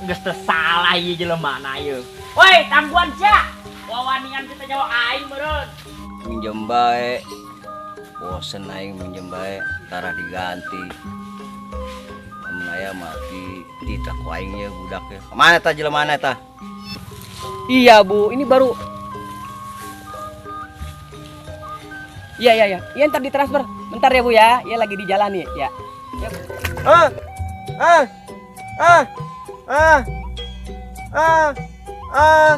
Geus teu salah ieu jelema na ieu. Woi, tangguan sia. Wawanian kita nyawa aing meureun. Minjem bae. Bosen aing minjem bae, tarah diganti. Amun aya mah di tita ku aing ye budak ye. Kamana tah jelema na tah? Iya, Bu, ini baru. Iya, iya, iya. Iya, ntar ditransfer. Bentar ya, Bu ya. Iya, lagi di jalan nih, ya. Ya. Ah. Ah. Ah. Ah. Ah. Ah. Ah.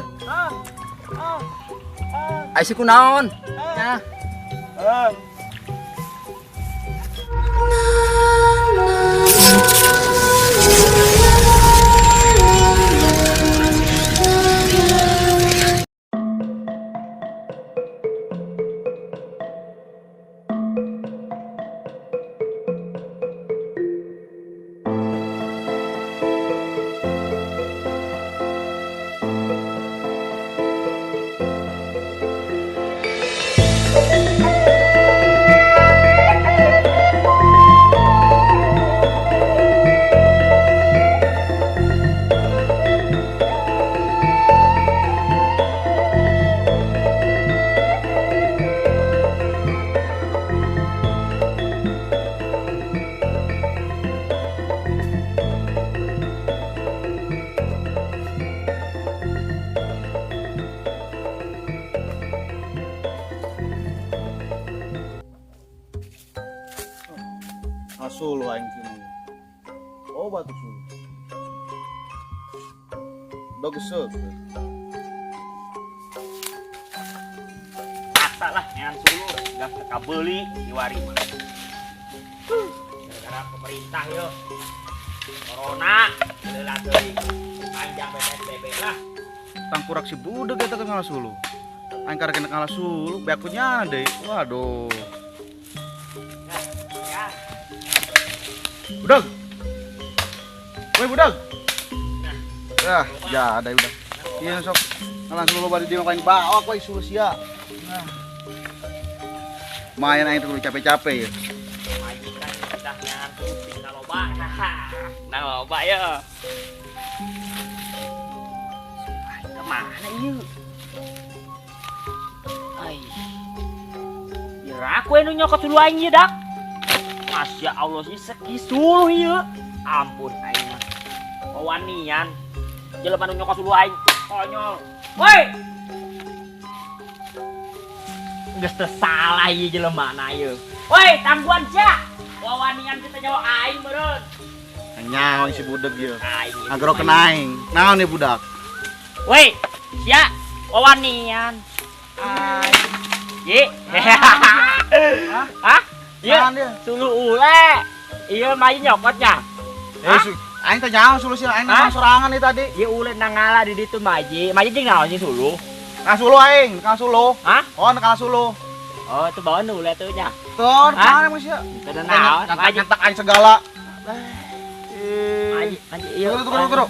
Ah. Ai si kunaon? Nah. Ah. Sulu aing sini. Oh batu sulu. Dog geuseuh. Paksa lah nean sulu, geus teu kabeuli diwari mah. Gara-gara pemerintah yo. Corona, leulah teuing. Panjang PSBB lah. Tangkurak si budeg eta ke ngalah sulu. Aing karek ngalah sulu, beak nya deui. Waduh. Budeg. Woi budeg. Ah, ya ada udah. Iya sok. Ngalah sulu bari dia paling bawa kowe sulu sia. Nah. Lumayan aing tuh capek-capek ya. Majikan udah nyangan terus tinggal loba. Nah, loba ya. Ay, kemana ieu? Ai. Ira aku nu nyokot sulu aing ieu dak. Masya Allah sih seki suluh ieu. Ampun aing mah. Wawanian. Jelema nu nyokot suluh aing konyol. Woi. Geus teu salah ieu jelema na ieu. Woi, tangguan sia. Wawanian kita nyawa aing meureun. Nyawa si budeg ieu. Aing ieu. Agro kena aing. Naon ieu budak? Woi, sia wawanian. Aing. Ye. Hah? Iya, sulu ule. Iya, main nyokotnya. Aing teh nyaho sulu sia, aing nang sorangan ieu tadi. Ieu ule nang ngalah di ditu maji. Maji jeung naon sih sulu? Kang sulu aing, kang sulu. Hah? Oh, kang sulu. Oh, itu bawaan ule tuh nya. Tuh, naon emang sia? Teu naon, maji. Nyentak aing segala. Maji, maji ieu. Tunggu, tunggu, tunggu.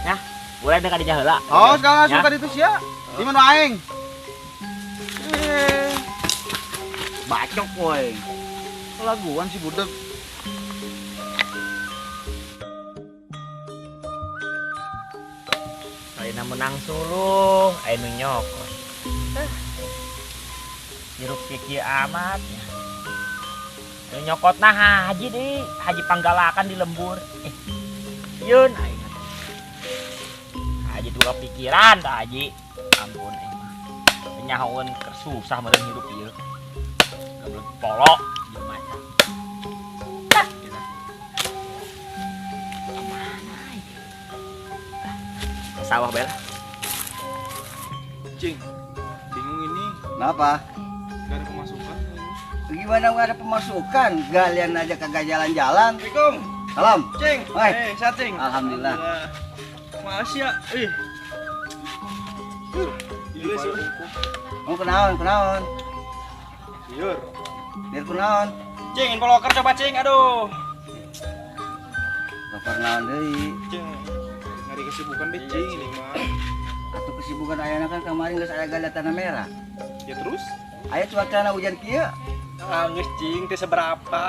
Nah, ule teh kadinya heula. Oh, segala suka ditu sia. Di mana aing? Bacok woi. Laguan si budeg. Ayeuna menang suluh, aya nu nyokot. Hirup kieu amat. Nu nyokotna haji deui, haji panggalakan di lembur. Yeun aing. Haji tuh pikiran tah haji. Ampun aing mah. Nyahoeun keur susah meureun hirup ieu. Goblok polok jelema eta. Kemana ieu? Sawah bela. Cing, bingung ini. Kenapa? Gak ada pemasukan. Gimana gak ada pemasukan? Galian aja kagak jalan-jalan. Assalamualaikum. Salam. Cing. Hai. Sehat, Cing. Alhamdulillah. Makasih ya. Ih. Iya, sih. Mau kenaon, kenaon. Liur. Liur kunaon? Cing, info loker coba, Cing. Aduh. Loker naon deui? Cing, nyari kesibukan deh, Cing, ini mah. Atuh kesibukan ayana kan kemarin geus aya gada tanah merah. Ya terus? Aya cuacana hujan kieu. Ah, geus Cing, teu seberapa.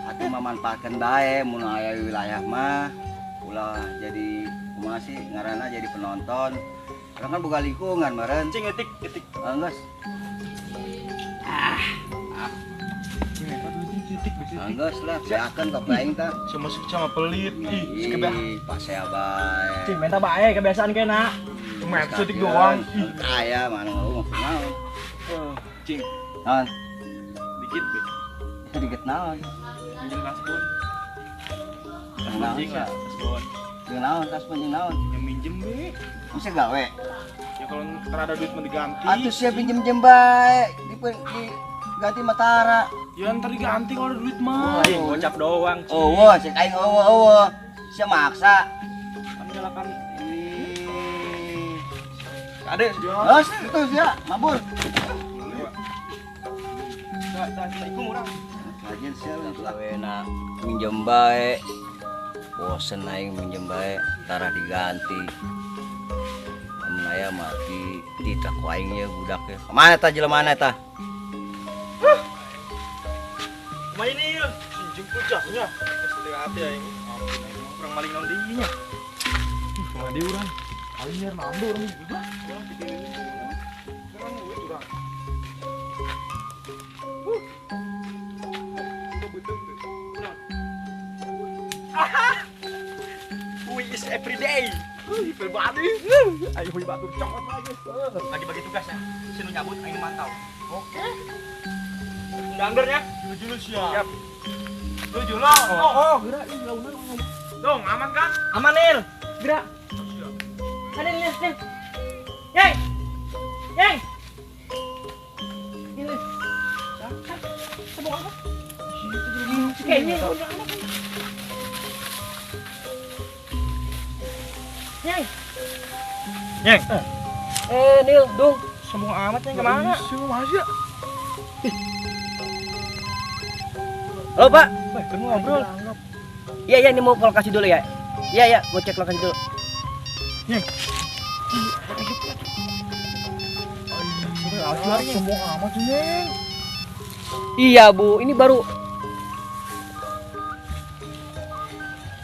Atuh mah manfaatkeun bae mun aya wilayah mah. Ulah jadi kumaha sih ngaranna jadi penonton. Urang kan boga lingkungan meureun. Cing etik etik. Ah, geus. Cing eta tuh cing titik besi. Ah, geus lah, beakeun ka aing tah. Sama sama pelit. Ih, sekebah. Ih, pasea bae. Cing minta bae kebiasaan kena. Cuma eta setik doang. Ih, Kaya mana ngomong naon. Cing, Naon? dikit be. Dikit naon? Minjem kasbon. Naon? Cing ya, kasbon. Jeung naon kasbon jeung naon? Yang minjem be. Bisa gawe. Ya kalau ntar ada duit mah diganti. Atuh sia pinjem-jem bae, diganti matara. Ya ntar diganti kalau ada duit mah. Cing, gocap doang, Cing. Oh, cek aing eueuh eueuh. Sia maksa. Kan nyalakan. Ih. Ade, Terus itu sia mabur. Assalamualaikum urang. Rajin sia lah gawena minjem bae. Bosen aing minjem bae, tara diganti. Amun aya mah di titah ku aing ye budak ye. Kamana tah jelema tah? Kumaha ini, Il? Jemput jasnya. Geus teu hati aing. Ampun aing mah kurang maling naon deui nya. Ih, kumaha deui urang. Aing nyer nambah urang juga. Urang pikirin. Urang duit urang. We is every day. Ih, pribadi. Ayo huy batu cokot lagi. Bagi-bagi tugas ya. Sinu nyabut aing mantau. Oke. Undang ya. Jujur siap. Siap. Tujuh lo. Oh, gerak ih launan ngomong. Dong, aman kan? Aman, Nil. Gerak. Ada Nil, Nil. Nyeng. Nyeng. Nil. Sebong apa? Kayaknya udah anak. Nyeng. Nyeng. Nil, Dung. Sombong amat nyeng kemana? Kumaha sih ya? Halo, Pak. Weh, kan ngobrol. Iya, iya, ini mau ke lokasi dulu ya. Iya, iya, mau cek lokasi dulu. Nyeng. Sombong amat sih, Nyeng. Iya, Bu, ini baru.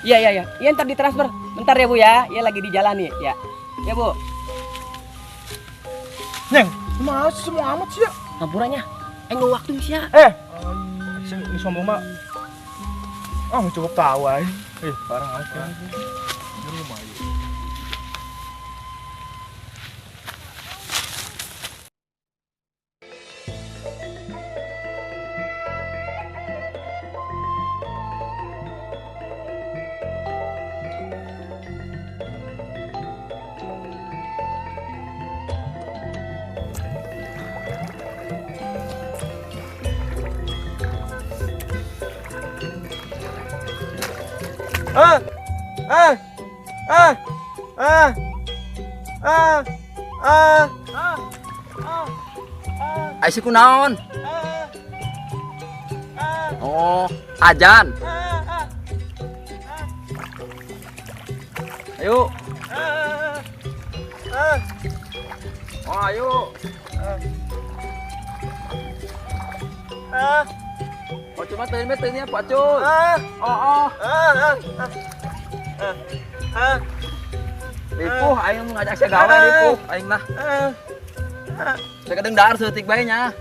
Iya, iya, iya. Iya, ntar ditransfer. Bentar ya, Bu ya. Iya, lagi di jalan nih, ya. Ya, Bu. Nyeng, kumaha sih sombong amat sih ya? Ngampuranya. Nggak waktu sih ya. Sing ini sombong mah. Ah, cukup tahu aing. Ih, parah amat kan. Di rumah ieu. Ah. Ah. Ah. Ah. Ah. Ah. Ah. Ah. Ai siku naon? Oh, ajan. Ayo. Oh, ayo. Oh, cuma teuing we teuing nya, Pak Cul. Oh, oh. Ripuh aing ngajak sia gawe ripuh aing mah. Sakedeung dahar seutik bae nya.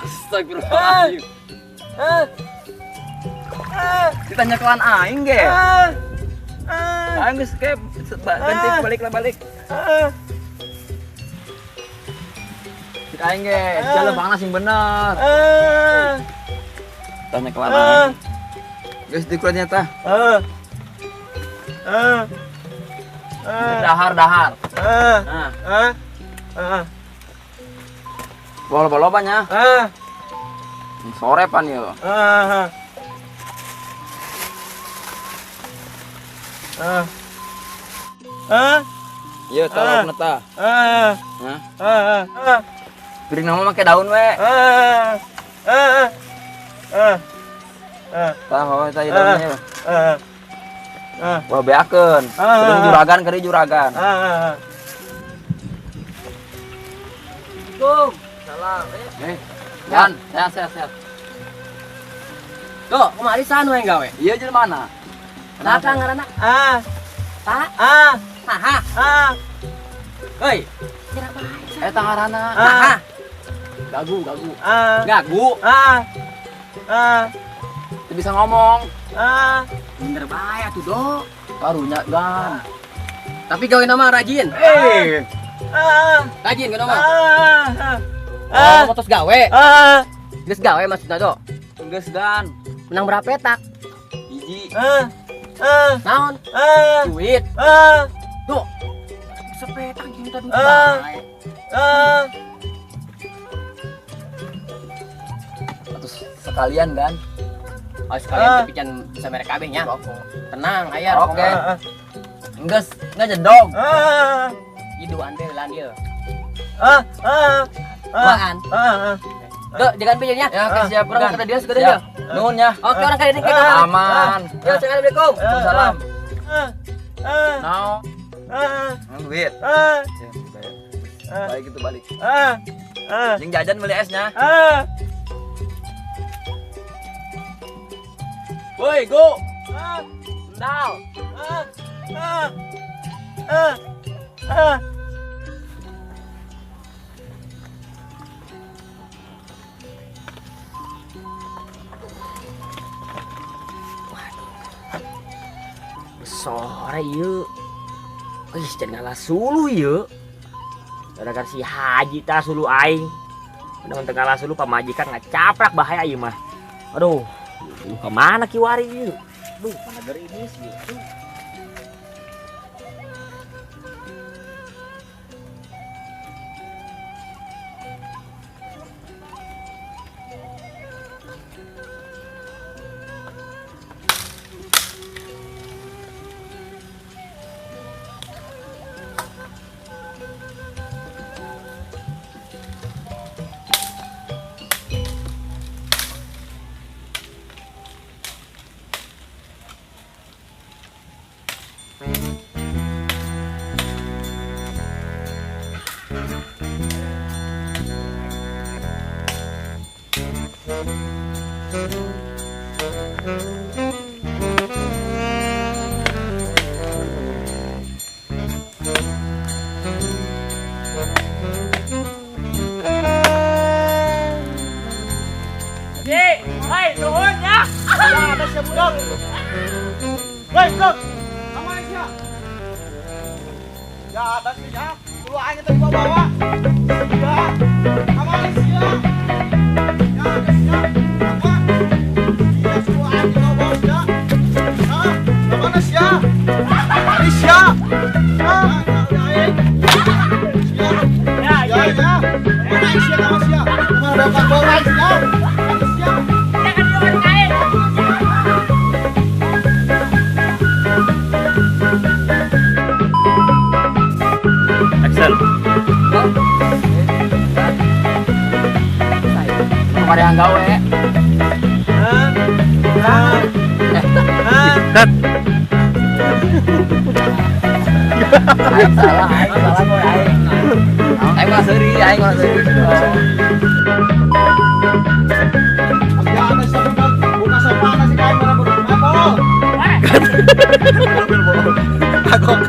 Astagfirullahaladzim. Ditanya kelan aing ge. Aing geus ke ganti balik lah balik. Cik aing ge, jalan bangna sing bener. Tanya kelan aing. Geus dikurannya tah. Dahar dahar. Nah. Bolo-bolo banyak. Sore pan yo. Iya, taruh tah. Nah. Piring nama make daun we. Tah, oh, tah daunnya. Wah, beakeun. Kudu juragan kari juragan. Assalamualaikum. Salam. Dan, sehat sehat sehat. Tuh, kemari sanu yang gawe. Iya jelema mana? Datang ngaranna. Ah. Ta. Ah. Saha. Ah. Hei. Kira bae. Eta ngaranna. Saha. Gagu, gagu. Ah. Gagu. Ah. Ah. Teu bisa ngomong. Ah. Bener bae atuh, Do. Karunya gan. Tapi gawe nama rajin. Eh. Ah. Rajin gawe nama. Ah. Oh, motos gawe. Ah. Geus gawe maksudna, Do. Geus gan. Menang berapa petak? Hiji. Ah. Ah. Naon? Ah. Duit. Ah. Do. Sepetak jeung tadi Ah. bae. Ah. Terus sekalian gan. Oh, sekalian Ah. tapi can bisa merek kabeh nya. Tenang, aya. Oke. Ah. Geus ngajedog. Ah. Ieu duaan teh lan ieu. Ah. Ah. Duaan. Ah. Do, jangan pinjamnya. Ya, oke, siap. Urang Gan. kata dia, kata dia. Siap. Nuhun ya. Oke, orang kali ini kita Aman. Yo, assalamualaikum. Waalaikumsalam. Ah. Ah. Nao. Ah. Duit. Ah. Balik itu balik. Ah. Ah. Jeung jajan beli esnya. Ah. Woi, go. Ah. Sendal. Ah. Ah. Ah. Ah. Sore ieu. Ih, jangan ngalah suluh ieu. Gara-gara si Haji tah suluh aing. Udah teu ngalah suluh pamajikan ngacaprak bahaya ieu mah. Aduh, kemana kiwari ieu? Duh, mana gerimis ieu. Hei, nuhun ya. Ya, ada sia budak. Woi, budak. Kamana sia? Ya, ada sia. Suluh aing teh dibawa-bawa. Ya. Kamana sia? Ya, ada sia. Apa? Iya, suluh aing dibawa-bawa sia. Hah? Kamana sia? Ari sia. Ya, aing. Sia. Ya, Ya, ya. Kamana sia? Kamana sia? Kamana dapat bawa sia? Sia. Action. Pada yang gawe. Ah. Ah. Ah. Cut. Aing salah, aing salah boy aing. Aing mah seuri, aing mah seuri. Ya, ada sia budak. Buka sopan sih kain mana budak. Mabol. Kagok.